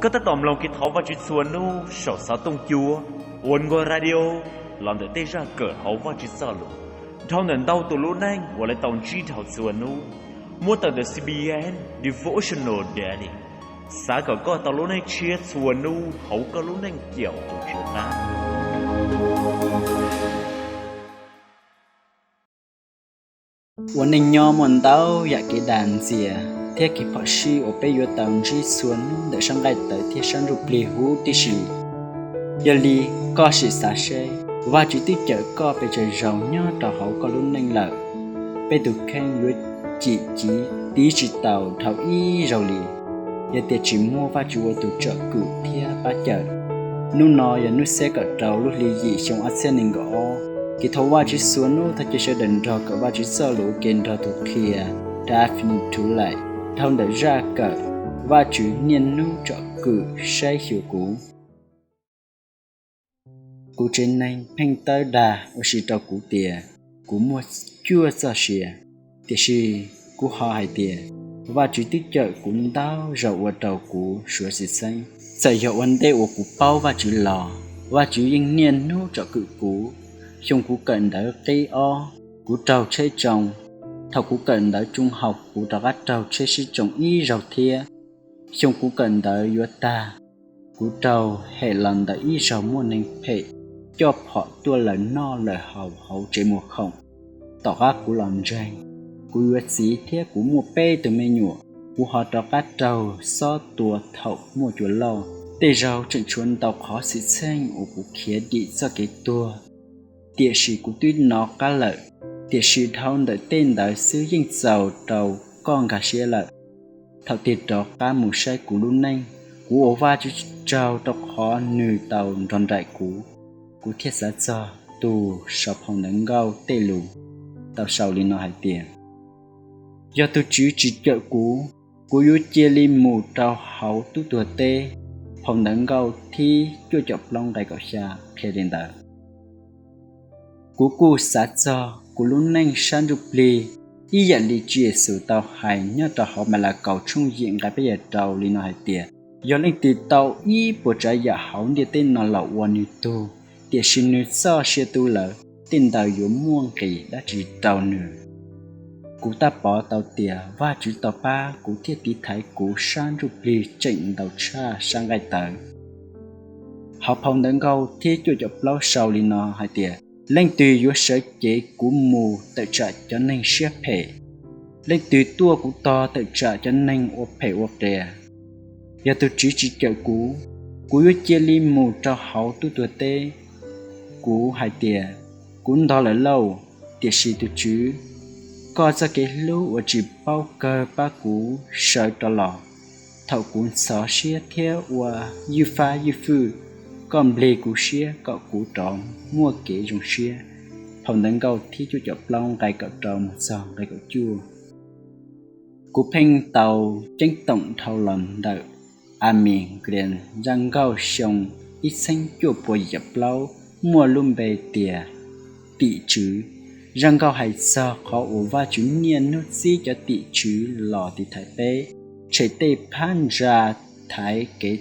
Koj tab tom mloog kev thov Vajtswv txhua hnub saum xov tooj cua Oneway Radio los ntawm tej zaj kawm hauv Vajtswv Txojlus dhau ntawm ntau tus lub neej uas lawv tau ntsib dhau txhua hnub, muab tawm ntawm C B N Devotional Daily. Xav kom koj tau lub neej tshiab txhua hnub hauv koj lub neej caum tus Tswv qab. Ua neej nyob muaj ntau yam kev dag ntxias thiab kev phom sij uas peb yuav tau ntsib txhua hnub ntawm sab nqaij tawv thiab sab ntsuj plig huv tib si. Yog li, koj sim xav seb, Vajtswv twb cawm koj pes tsawg zaus nyob rau hauv koj lub neej lawm? Peb tus kheej yuav cim civ tiv tsis taus dhau ib zaug li yog tias tsis muaj Vajtswv ua tus tsom kwm thiab pab cawm. Hnub no yog hnub xiab kaum rau lub hli yim xyoo ob txhiab nees nkaum ob. Kev thov Vajtswv txhua hnub thov caw sawv daws nrog kawm Vajtswv Txojlus ua ke nrog tus qhia Daphne Tulay dhau ntawm zaj kawm Vajtswv niaj hnub tsom kwm saib xyuas kuv. Kuv tsev neeg pheej tawb dag ua si rau kuv tias kuv muaj cuaj txoj sia, tiam sis kuv ho hais tias Vajtswv twb cawm kuv ntau zaus ua rau kuv suav xwm txheeb. Txawm yog ua ntej uas kuv paub Vajtswv los, Vajtswv yeej niaj hnub tsom kwm kuv. Xyoo kuv kawm ntawv qib ob, kuv raug tsheb tsoo. Thaum kuv kawm ntawv tsoos haum kuv rov qab raug tsheb sib tsoo ib zaug thiab. Xyoo kuv kawm ntawv yuav tag, kuv raug hem los ntawm ib zaug muaj neeg phem coj phom tuaj lawm noj lawm haus hauv tsev muag khoom. Tom qab kuv los ntseeg, kuv yuav txiv thiab kuv muaj peb tug me nyuam. Kuv ho rov qab raug xob tua thaum muaj cua loj. Tej zaug tseem tshuav ntau qhov xwm txheej uas kuv khiav dim txoj kev tuag, tiam sis kuv twb nov qab lawm. Tiam sis dhau ntawm tej ntawd xwb yeej txaus rau koj nkag siab lawm. Thaum tig rov qab mus saib kuv lub neej, kuv ua Vajtswv tsaug rau qhov nws tau nrog nraim kuv. Kuv thiaj xav txog tus sau phau Ntawv Nkauj tej lus tau sau li no hais tias, yog tus Tswv tsis cawm kuv, kuv yuav cia li mus rau hauv tub tuag teb. Phau Ntawv Nkauj thib cuaj caum plaub nqe kaum xya qhia li ntawd. Kuv kuj xav txog kuv lub neej sab ntsuj plig ib yam li Tswv Yexus tau hais nyob rau hauv Malakaus tshooj yim nqe peb caug rau li no hais tias, yog leej twg tau ib puas tsav yam hauv ntiaj teb no los ua nws tug, tiam sis nws txoj sia tu lawm, tej ntawd yuav muaj nqis dab tsi rau nws? Kuv tab pov tau tias Vajtswv tau pab kuv thiab tiv thaiv kuv sab ntsuj plig tseem ntau tshaj sab nqaij tawv. Hauv phau Ntawv Nkauj thib cuaj caum plaub sau li no hais tias, leej twg yuav sawv cev kuv mus tawm tsam cov neeg siab phem? Leej twg tuaj kuv tog tawm tsam cov neeg ua phem ua qias? Yog tus Tswv tsis cawm kuv, kuv yuav cia li mus rau hauv tub tuag teb. Kuv hais tias, kuv ntog lawm lauj. Tiam sis tus Tswv, koj txoj kev hlub uas tsis paub kawg pab kuv sawv rov los. Thaum kuv ntxhov siab thiab ua ywj fab ywj fwj, koj nplig kuv siab kom kuv rov muaj kev zoo siab. Phau Ntawv Nkauj thib cuaj caum plaub nqe kaum rau mus txog nqe kaum cuaj. Kuv pheej tau ceeb toom dhau los ntawm Armin Glenn zaj nkauj xyoo ib txheeb cuaj puas yim caum plaub muaj lub npe tias Tim Tswv. Zaj nkauj hais txog qhov uas Vajtswv niaj hnub txib cov tim tswv los tiv thaiv peb, tshem tej phab ntsa thaiv kev,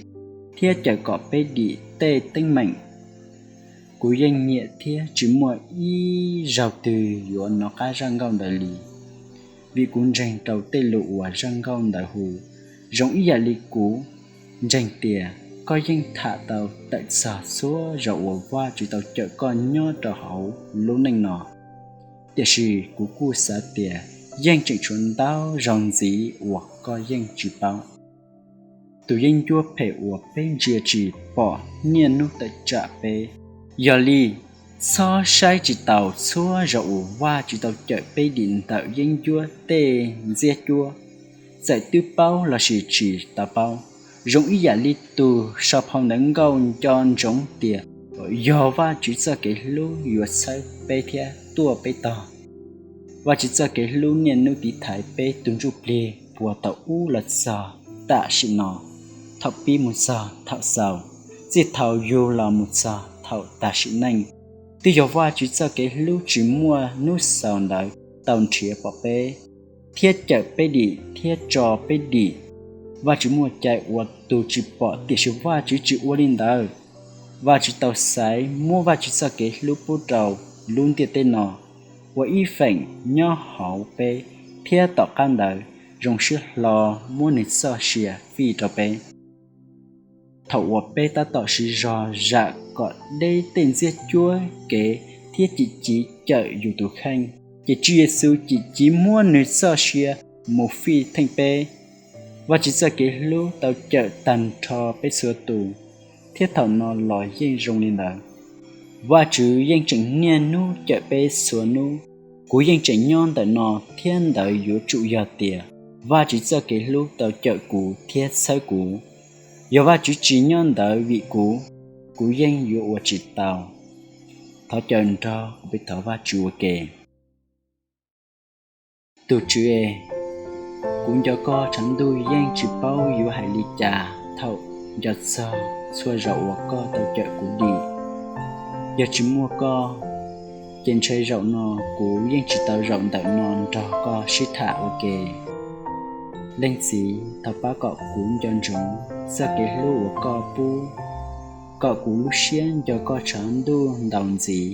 thiab cawm kom peb dim tej teeb meem. Kuv yeej nyiam thiab tsis muaj ib zaug twg yuav nov qab zaj nkauj ntawd li, vim kuv ntseeg rau tej lus uas zaj nkauj ntawd hu. Zoo ib yam li kuv ntseeg tias koj yeej tham tau tawm txog txhua zaus uas Vajtswv tau cawm koj nyob rau hauv lub neej no, tiam sis kuv kuj xav tias yeej tseem tshuav ntau zaus ntxiv uas koj yeej tsis paub. Tus yeeb ncuab phem uas peb ntsia tsis pom niaj hnub tawm tsam peb. Yog li, txhob saib tsis taus txhua zaus uas Vajtswv tau cawm peb dim ntawm yeeb ncuab tej ntxiab cuab, txawm twb paub lossis tsis tau paub. Zoo ib yam li tus sau phau Ntawv Nkauj nco ntsoov tias yog Vajtswv txoj kev hlub yuav txhawb peb thiab tuaj peb tog. Vajtswv txoj kev hlub niaj hnub tiv thaiv peb tus ntsuj plig puag thaum ub los txog tam sim no, thaum pib mus txog thaum xaus, txij thaum yug los mus txog thaum tas sim neej. Twb yog Vajtswv txoj kev hlub tsis muaj hnub xaus ntawd tau nrhiav pom peb, thiab cawm peb dim thiab tso peb dim. Vajtswv muaj cai ua tus tsis pom tiam sis Vajtswv tsis ua li ntawd. Vajtswv tau xaiv muab Vajtswv txoj kev hlub pub rau lub ntiaj teb no ua ib feem nyob hauv peb thiab tom qab ntawd zoo siab hlo muab Nws txoj sia fij rau peb. Thaum uas peb tab tom siv zog zam kom deb tej ntxiab cuab kev thiab cim civ cawm yus tus kheej, ces Tswv Yexus cim civ muab Nws txoj sia mus fij theej peb. Vajtswv txoj kev hlub tau cawm tag nrho peb txhua tus, thiab thaum no los yeej zoo li ntawd. Vajtswv yeej tseem niaj hnub cawm peb txhua hnub. Kuv yeej tseem nyob ntawm no thiab ntawd yuav tsum yog tias Vajtswv txoj kev hlub tau cawm kuv thiab txhawb kuv. Yog Vajtswv tsis nyob ntawd vim kuv, kuv yeej yuav ua tsis tau. Thov caw nrog kuv peb thov Vajtswv ua ke. Tus Tswv es, kuv nco Koj tshav ntuj yeej tsis paub yuav hais li cas thaum nco txog txhua zaus uas Koj tau cawm kuv dim. Yog tsis muaj Koj, ces ntshai zaum no kuv yeej tsis tau zaum ntawm no nrog Koj sib tham ua ke. Leej Txiv, thov pab kom kuv nco ntsoov txoj kev hlub uas Koj pub, kom kuv lub siab nco Koj tshav ntuj ntau ntxiv,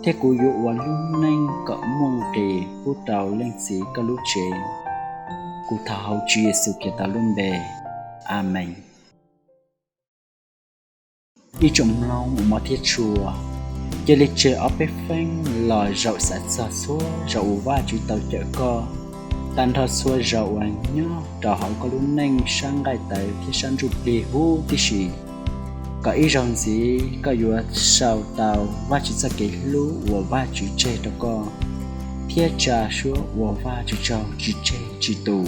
thiab kuv yuav ua lub neej kom muaj nqis pub rau Leej Txiv Koj lub tsev. Kuv thov hauv Tswv Yexus Khetos lub npe, Amees. Ib tsoom mloog uas hmov thiab tshua, cia li tseg ob peb feeb los zaum xav txog txhua zaus uas Vajtswv tau cawm koj, tag nrho txhua zaus uas nyob rau hauv koj lub neej sab nqaij tawv thiab sab ntsuj plig huv tib si, kom ib zaug ntxiv koj yuav sau tau Vajtswv txoj kev hlub uas Vajtswv tseg rau koj, thiab tsa suab ua Vajtswv tsaug tsis tseg tsis tu.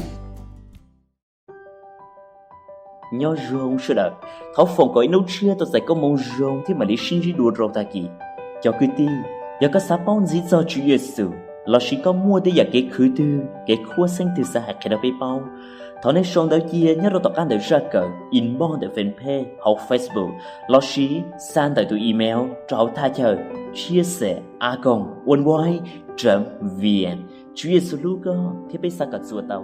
Nyob zoo sawv daws, thov foom kom ib hnub tshiab tau txais koob hmoov zoo thiab mam li sib ntsib dua rau tag kis. Cov kwv tij, yog koj xav paub ntxiv txog Tswv Yexus lossis koj muaj tej yam kev khwv twg, kev khuab xeeb twg xav hais qhia rau peb paub, thov nej sau ntawv cia nyob rau tom qab ntawm zaj kawm, inbox ntawm fanpage hauv Facebook, lossis xa ntawm tus email rau hauv thaj chaw chia sẻ a còng oneway chấm vn. Tswv Yexus hlub koj thiab peb xav kom txuas tau